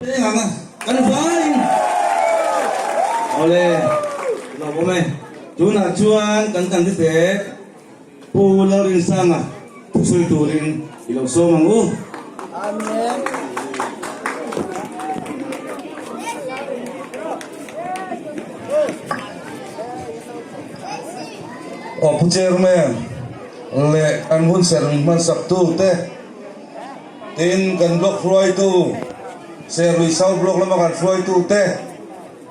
Eng ang a kan vaiin awle lo awm e. Tunah chuan kan candidate Pu Lalrinsanga thusawi turin i lo sawm ang u. Amen. Aw Pu Chairman leh kan hunserh min hmansak tute. Tin, kan block hruaitu, Serlui South Block lama kan hruaitute,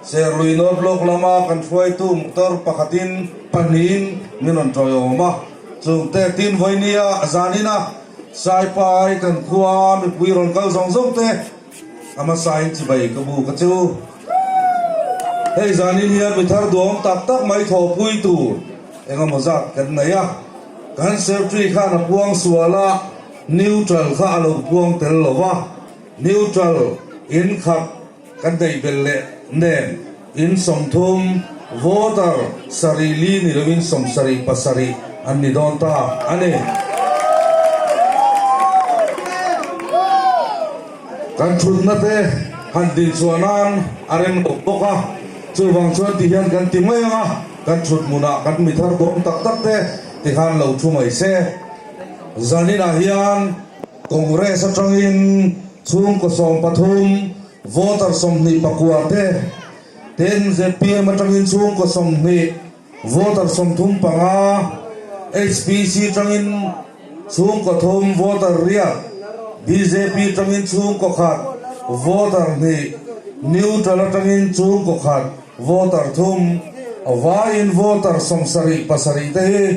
Serlui North Block lama kan hruaitu motor pakhatin pahnihin min rawn tawiawm a. Chungte tin vawinia zanina Saipai kan khua mipui rawn kal zawng zawng te a hmasain chibai ka bu ka chu. Hei zanin hian mi thar duhawm tak tak mai thawhpui tur engemaw zat kan nei a. Kan Secretary khan a puang sual a. Neutral kha a lo puang tel lo va, neutral in khat kan neih belh leh nen in 30 voter sarih li ni loin 77 an ni dawn ta a ni. Kan thutna te han din chhuah nan a rem lo bawk a, chuvang chuan ti hian kan ti mai ang a, kan thut hmunah kan mi thar dawn tak tak te tikhan lo thu mai se. Zaninah hian Congress atangin chhungkaw 13, voter 24 te, tin zpm atangin chhungkaw 20, voter 35, HPC atangin chhungkaw thum, voter riat, bjp atangin chhungkaw khat, voter hnih, neutral atangin chhungkaw khat, voter thum, vaiin voter 77 te hi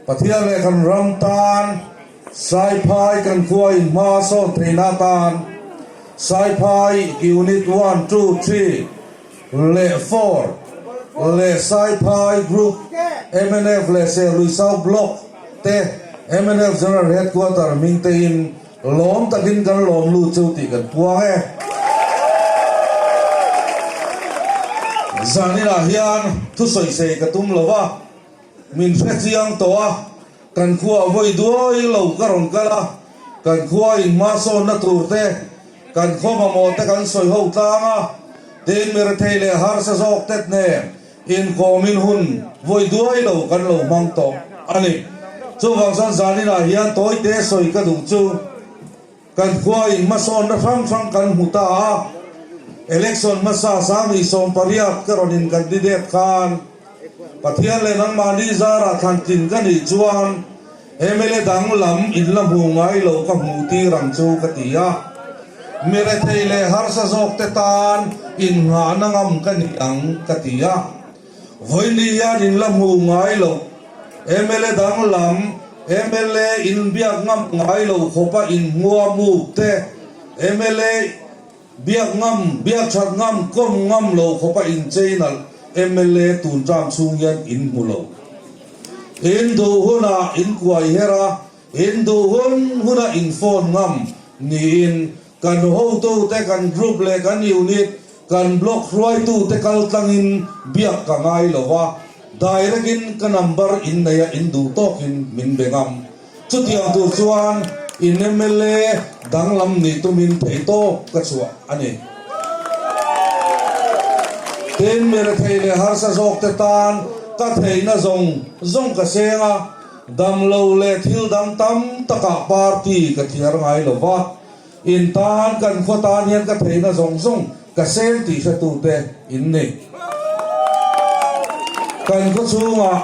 Pathian leh kan ram tan Saiphai kan khua in hma sawn theihna atan Saiphai Unit one, two, three leh four leh Saiphai Group mnf leh Serlui South Block te mnf General Headquarter hming te in lawm takin kan lawm lut chu tih kan puang e. Zaninah hian thusawisei ka tum lo va. Min hre chiang tawh a, kan khua vawi duai lo ka rawn kal a, kan khua in hmasawnna tur te, kan khaw mamawh te kan sawi ho tlang a, tin mi rethei leh harsa zawk tet nen inkawmin hun vawi duai lo kan lo hmang tawh a ni. Chuvang chuan zaninah hian tawite sawi ka duh chu. Kan khua in hmasawnna hrang hrang kan hmu ta a, election hmasa 2018 ka rawn in candidate khan Pathian leh nangmahni zarah thlan tlin ka nih chuan mla dang lam in la hmu ngai lo ka hmuh tir ang chu ka ti a, mi rethei leh harsa zawk te tan innghahna ngam ka ni ang ka ti a, vawiin hian in la hmu ngai lo. Mla dang lam mla inbiak ngam ngai lo khawpa inhmua muk te, mla biak ngam, biak that ngam, kawm ngam lo khawpa inchei nalh mla tun term chhung hian in hmu lo. In duh hunah in kuai her a, in duh hun hunah in phone ngam niin kan hotute, kan group leh kan unit, Kan block hruaitute kal tlangin biak ka ngai lo va, direct in ka number in nei a in duh tawkin min be ngam. Chutiang tur chuan in mla danglam nih tumin theihtawp ka chhuah a ni. Tin, mi rethei leh harsa zawkte tan ka theihna zawng zawng ka seng a, damlo leh thil dang tam takah party ka thiar ngai lo va. In tan kan khaw tan hian ka theihna zawng zawng ka seng tih hretute in ni. Kan khaw chhungah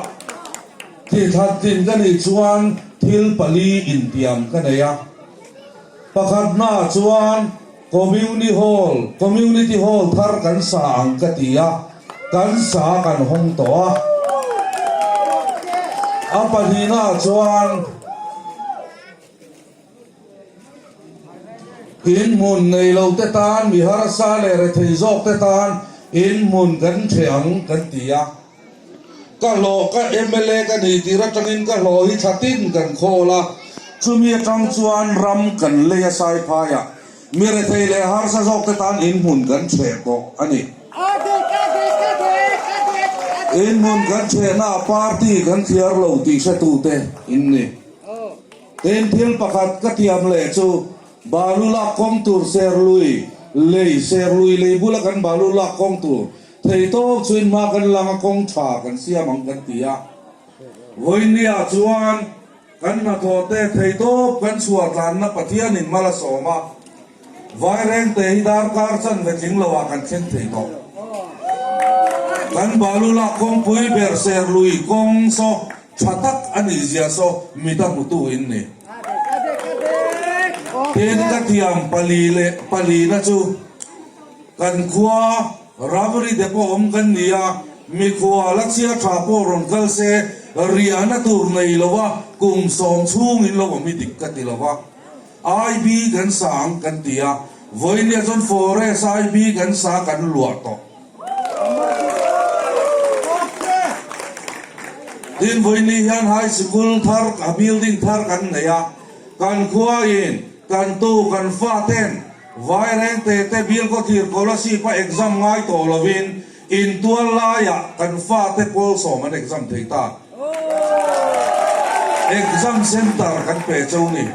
tithat tin ka nih chuan thil pali intiam ka nei a. Pakhatnaah chuan Community Hall, Community Hall thar kan sa ang ka ti a, kan sa kan hawng tawh a. A pahnihnaah chuan. In hmun nei lo te tan, mi harsa leh rethei zawk te tan in hmun kan ṭhe ang kan ti a. Ka hlawh ka mla ka nih tir atangin ka hlawh hi thla tin kan khawl a, chumi atang chuan ram kan lei a Saiphaiah mi rethei leh harsa zawk te tan in hmun kan ṭhe tawh a ni. In hmun kan ṭhehnaah party kan thliar lo tih hretute in ni. Tin, thil pakhat ka tiam leh chu Balu lak kawng tur Serlui Lei serlui lei bula kan balu lak kawng tur thei tawk chuin hma kan lang a kawng tha kan siam ang kan ti a. Vawinia chuan kan hnathawh te thei tawp kan chhuah tlanna Pathianin mal a sawm a, Vairengte hi darkar chanve tling lo ah kan thleng thei tawh. Kan balu lak kawngpui ber serlui kawng saw tha tak a nih zia saw mit a hmutu in ni. Tin ka thiam pali leh palina chu kan khua ramri te pawh awm kan ni a, mikhua la chhia tha pawh rawn kal se riahna tur nei lo a kum sawm chhungin lo awm hi dik ka ti lo va. IB kan sa ang kan ti a, vawinia chuan Forest IB kan sa kan luah tawh. Tin, vawiini hian High Sikul thar, building thar kan nei a, kan khuain, kan tu, kan faten Vairengte te Bilkhawthlir Scholarship a exam ngai tawh lovin intual laiah kan fate Pawlsawm an exam thei ta. Exam center kan pe cho ni.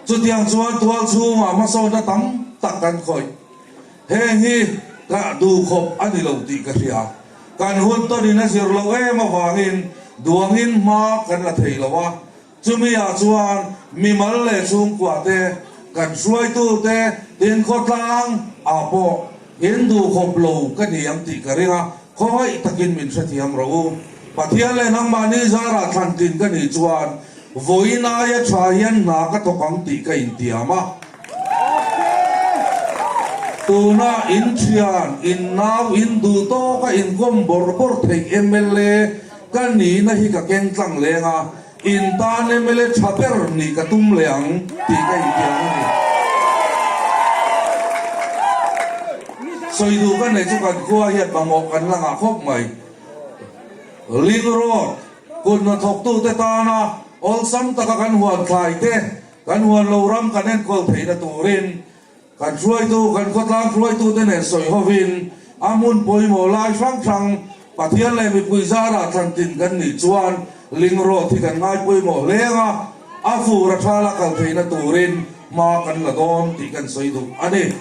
Chutiang chuan tual chhungah hmasawnna tam tak kan khawih. Heng hi ka duhkhawp a ni lo tih ka hria. Kan hun tawnin a zir loh em avangin duangin hma kan la thei lo a. Chumi ah chuan mimal leh chhungkua te, kan hruaitu te, tin khawtlang ah pawh in duhkhawp lo ka ni ang tih ka ring a, khawngaih takin min hrethiam rawh u. Pathian leh nangmahni zarah thlantlin ka nih chuan vawiin aia tha hian hna ka thawk ang tih ka intiam a. Tuna in thian, in nau, in duh tawka inkawm bawrh bawrh theih mla ka nihna hi ka keng tlang leng a, in tan mla tha ber nih ka tum leh ang tih ka intiam a ni. Sawi duh ka nei chu kan khua hian mamawh kan la ngah khawp mai. Ring Road, kut hnathawktute tana awlsam taka kan huan thlai te, Kan huan lo ram kan enkawl theihna turin kan hruaitu, kan khawtlang hruaitute nen sawi hovin a hmun pawimawh lai hrang hrang Pathian leh mipui zarah thlantin kan nih chuan ling rawt hi kan ngai pawimawh hle ang a, a fur a thala kal theihna turin hma kan la dawn tih kan sawi duh a ni.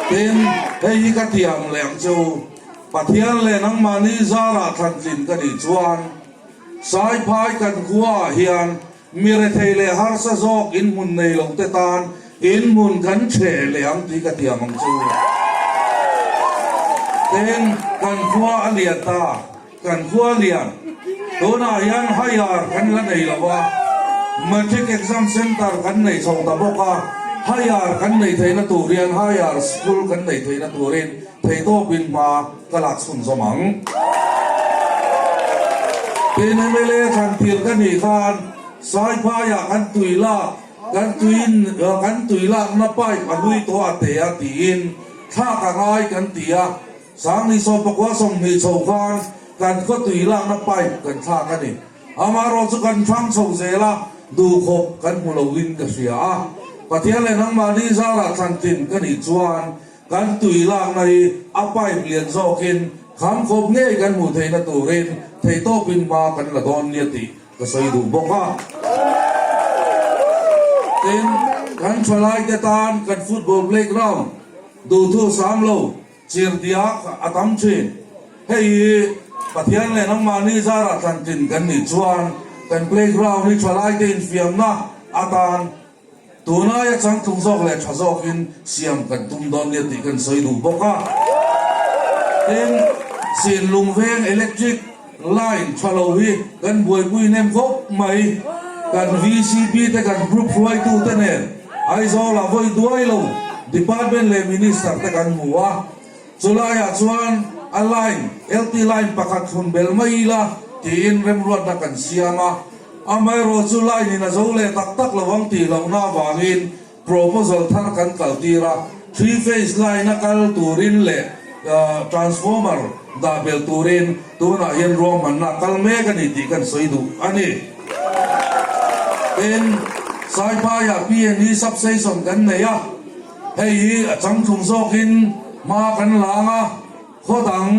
Tin, hei hi ka tiam leh ang che u, Pathian leh nangmahni zarah thlantlin ka nih chuan, Saiphai kan khuaah hian mi rethei leh harsa zawk inhmun nei lo te tan inhmun kan chhe leh ang tih ka tiam ang chu. Tin, kan khua a lian ta, kan khua lian. Tunah hian higher kan la nei lo a, Matric Exam Centre kan nei chho ta bawk a, higher kan nei theihna tur hian higher school kan nei theihna turin Theihtawpin hma ka lak chhunzawm ang. Tin mla thlan tir ka nih khan Saiphaiah kan tui lak, kan tui kan tui lakna pipe a hlui tawh a te a tiin thlak a ngai kan ti a, Sangni 14 20 chho khan kan khaw tui lakna pipe kan thlak a ni. Amaherawh chu kan thlang chho zel a, duhkhawp kan hmu loin ka hria a. Pathian leh nangmahni zarah thlantlin ka nih chuan Kan tui lakna hi a pipe lian zawkin kham khawp ngei kan hmuh theihna turin theihtawpin hma kan la dawn nia tih ka sawi duh bawk a. Tin, kan thalaite tan kan football playground duhthu sam lo chirhdiak a tam thin. Hei hi Pathian leh nangmahni zarah thlantlin kan nih chuan kan playground hi thalaite infiamna atan Tunlaia changtlung zawk leh tha zawkin siam kan tum dawn nia tih kan sawi duh bawk a. Tin, Sinlung veng electric line tha lo hi kan buaipui hnem khawp mai. Kan VCP te kan group hruaitute nen Aizawlah vawi duai lo department leh minister te kan hmu a. Chulaiah chuan a line, LT line pakhat thlun bel mai ila tiin remruatna kan siam a. Amaherawh chu line in a zo leh tak tak lo ang tih lohna avangin proposal thar kan kaltir a, three phase line a kal turin leh transformer dah bel turin tunah hian ruahmanna a kal mek a ni tih kan sawi duh a ni. Tin, Saiphaiah PNE substation kan nei a, hei hi a changtlung zawkin hma kan lang a, khaw dang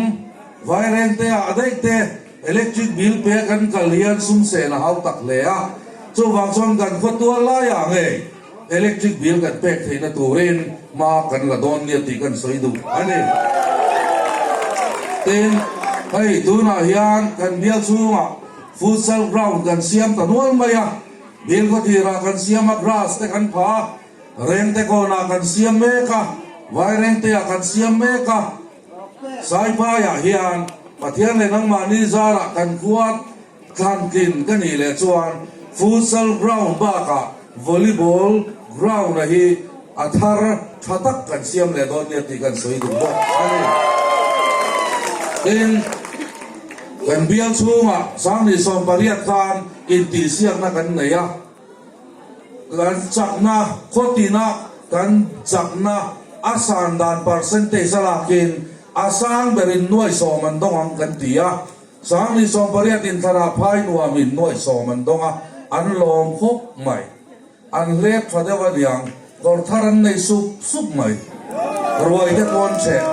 Vairengte-ah a daih te, Electric bill pe kan kal hian sum sen a hau tak hle a, chuvang chuan kan khaw tual laiah ngei electric bill kan pek theihna turin hma kan la dawn nia tih kan sawi duh a ni. Tin, hei tunah hian kan bial chhungah futsal ground kan siam ta nual mai a, bial khawthirah kan siam a, grass te kan phah a, Rengte kawnah kan siam mek a, Vairengteah kan siam mek a, Saipaiah hian Pathian leh nangmahni zarah kan khua thlantlin ka nih leh chuan futsal ground bakah volleyball ground-a hi a thar tha tak kan siam leh dawn nia tih kan sawi duh bawk a ni. Tin, kan bial chhungah 28 khan intihsiakna kan nei a. Kan chakna khawtina kan chakna a san dan percentage a lakin a sang berin nuai sawm an dawng ang kan ti a, 28 inthlanah phai nuamin nuai sawm an dawng a, an lawm khawp mai. An hlep tha deuh a niang, kawr thar an nei sup sup mai. Ruai te pawn cheh.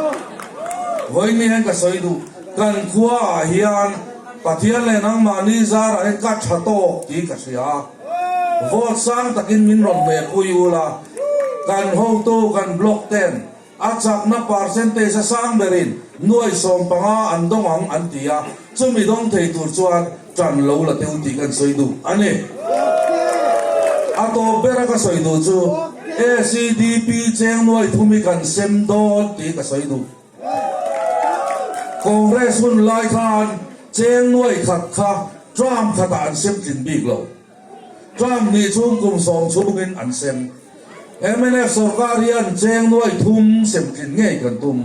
Vawiin hian ka sawi duh, kan khuaah hian Pathian leh nangmahni zarah hian ka tha tawk tih ka hria a. Vote sang takin min rawn hmeh pui ul a, kan hotu kan block ten a chakna percentage a sang berin nuai 15 an dawng ang an ti a, chumi dawng thei tur chuan tan lo la teu tih kan sawi duh a ni. A tawp bera ka sawi duh chu ACDP cheng nuai thum hi kan sem dawn tih ka sawi duh. Congress hun lai khan cheng nuai khat kha term khatah an sem tlin bik lo. Term hnih chhung kum sawm chhungin an sem. Mnf sorkar hian cheng nuai thum sem tlin ngei kan tum.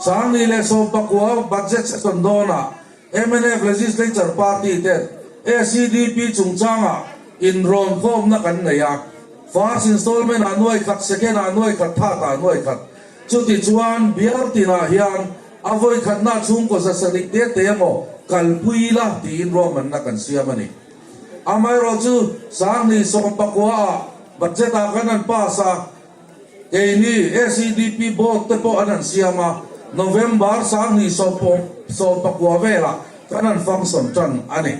2019 budget session dawnah mnf Legislature Party ten ACDP chungchangah inrawn khawmna kan nei a. First installment ah nuai khat, second ah nuai khat, third ah nuai khat. Chutichuan bial tinah hian a vawikhatna chhungkaw zasarih te te emaw kalpui ila tiin ruahmanna kan siam a ni. Amaherawhchu 2019 ah budget ah khan an pass a, keini SEDP board te pawh an han siam a, November 2019 velah kan han function tan a ni.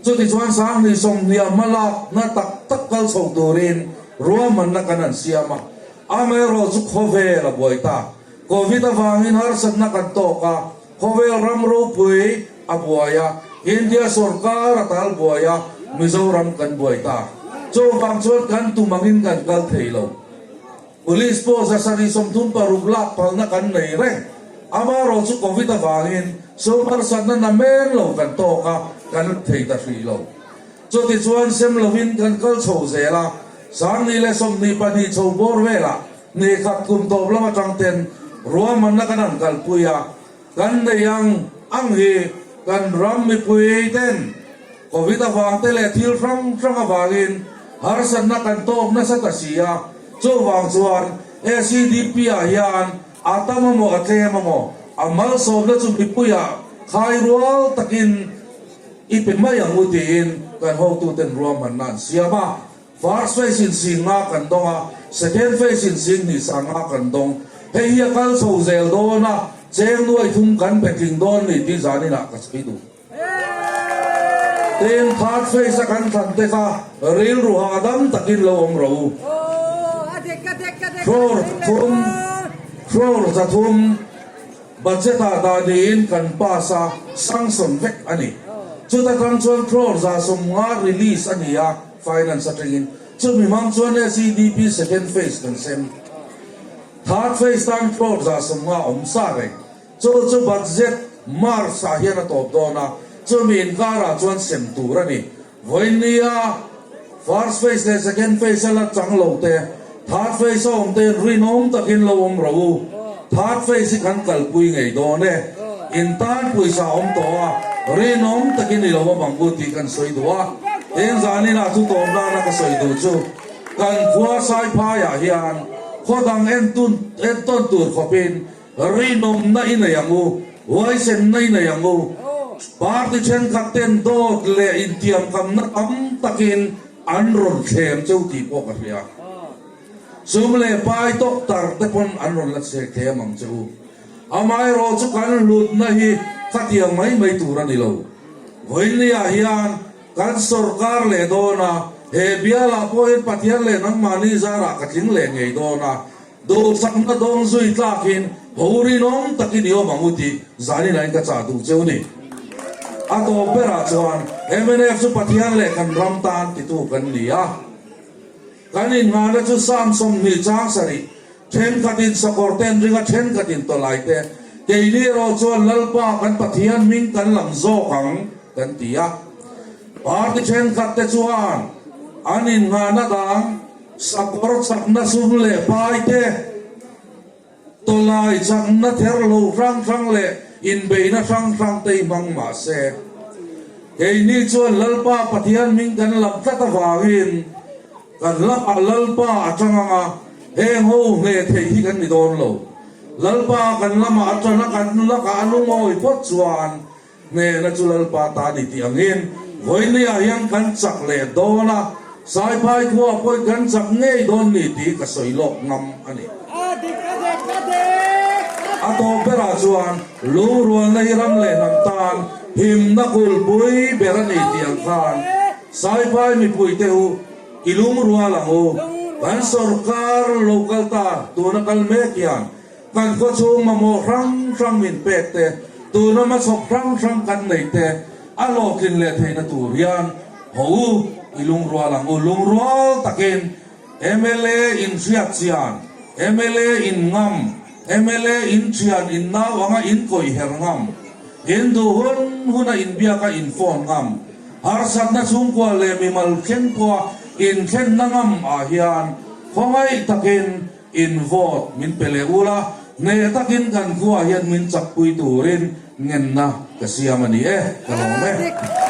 Chutichuan 2020 a hmalakna tak tak kal chho turin ruahmanna kan han siam a. Amaherawh chu khawvel a buai ta. Covid avangin harsatna kan tawk a, khawvel ram ropui a buai a, India sorkar a tal buai a, Mizoram kan buai ta. Chuvang chuan kan tum angin kan kal thei lo. Police pawh 736 lak phalna kan nei reng. Amaherawh chu Covid avangin sum harsatna na men lo kan tawk a, kan thei ta hrih lo. Chutichuan sem lovin kan kal chho zel a, 2022 chho bawr velah ni khat kum tawp lam atang ten ruahmanna kan han kalpui a, kan nei ang ang hi kan ram mipui ten Covid avang te leh thil hrang hrang avangin harsatna kan tawk nasa ta si a, chuvang chuan ACDP ah hian a tam amaw a tlem amaw a malsawmna chu mipuiah khai rual takin I pe mai ang u tiin kan hotuten ruahmanna an siam a, first phase in sing nga kan dawng a, second phase in sing hnih sang nga kan dawng. Hei hi a kal chho zel dawn a, cheng nuai thum kan pe tling dawn ni tih zaninah ka sawi duh. Tin, third phase a kan thlan te kha rilru hahdam takin lo awm rawh u. Crore thum, crore zathum. Budget ah dah niin kan pass a, sanction vek a ni. Chuta tang chuan crore 150 release a ni a, finance atangin. Chumi hmang chuan SEDP second phase kan sem. Third phase tan crore 150 awm sa reng. Chu chu budget March ah hian a tawp dawn a, chumi inkarah chuan sem tur a ni. Vawinia first phase leh second phase a la chang lo te, third phase a awm te rinawm takin lo awm rawh u. Third phase hi kan kalpui ngei dawn e. In tan pawisa awm tawh a, rinawm takin i lo awm ang u tih kan sawi duh a. Tin zaninah thu tawp nana ka sawi duh chu kan khua Saiphaiah hian khaw dang entun entawn tur khawpin Rinawmna i nei ang u, huaisenna i nei ang u. Party thenkhat ten dawt leh intiamkamna tam takin an rawn thlem cheu tih pawh ka hria. Sum leh pai doctor te pawn an rawn la chhe thlem ang che u. Amaherawh chu kan hlutna hi khatiang mai mai tur a ni lo. Vawinia hian kan sorkar leh dawn a. He bialah pawhin Pathian leh nangmahni zarah ka tling leh ngei dawn a, duhsakna dawng zui tlakin ho rinawm takin i awm ang u tih zanin ain ka chah duh cheu ni. A tawp berah chuan mnf chu Pathian leh kan ram tan titu kan ni a. Kan innghahna chu Psalm 20 chang sarih, Thenkhatin sakawr te an ring a, thenkhatin tawlai te. Keini erawh chuan Lalpa kan Pathian hming kan lam zawk ang, kan ti a. Party thenkhat te chuan an innghahna dang sakawr chakna sum leh pai te, tawlai chakna ther lo hrang hrang leh inbeihna hrang hrang te hi hmang mah se, keini chuan Lalpa Pathian hming kan lam tlat avangin kan lamah Lalpa a tang ang a, heng ho hneh theih hi kan ni dawn lo. Lalpa kan lamah a tan a, kan lakah a lungawi phawt chuan Hnehna chu Lalpa ta ni tih angin vawinia hian kan chak leh dawn a, Saiphai khua pawhin kan chak ngei dawn ni tih ka sawi lawk ngam a ni. A tawp berah chuan lungrualna hi ram leh hnam tan himna kulhpui ber a ni tih ang khan Saiphai mipuite hu i lungrual ang u. Kan sorkar local ta tuna kal mek hian Kan khawchhung mamawh hrang hrang min pek te, tuna hmachhawp hrang hrang kan neih te a hlawhtlin leh theihna tur hian haw u i lungrual ang u. Lungrual takin mla in hriat chian, mla in ngam, mla in thian in nau anga in kawih her ngam, in duh hun huna in biaka in phone ngam, harsatna chhungkua leh mimal thleng pawha in thlenna ngam ah hian khawngaih takin In vote min pe leh ula, hneh takin kan khuaah hian min chakpui turin ngenna ka siam a ni e, ka lawm e.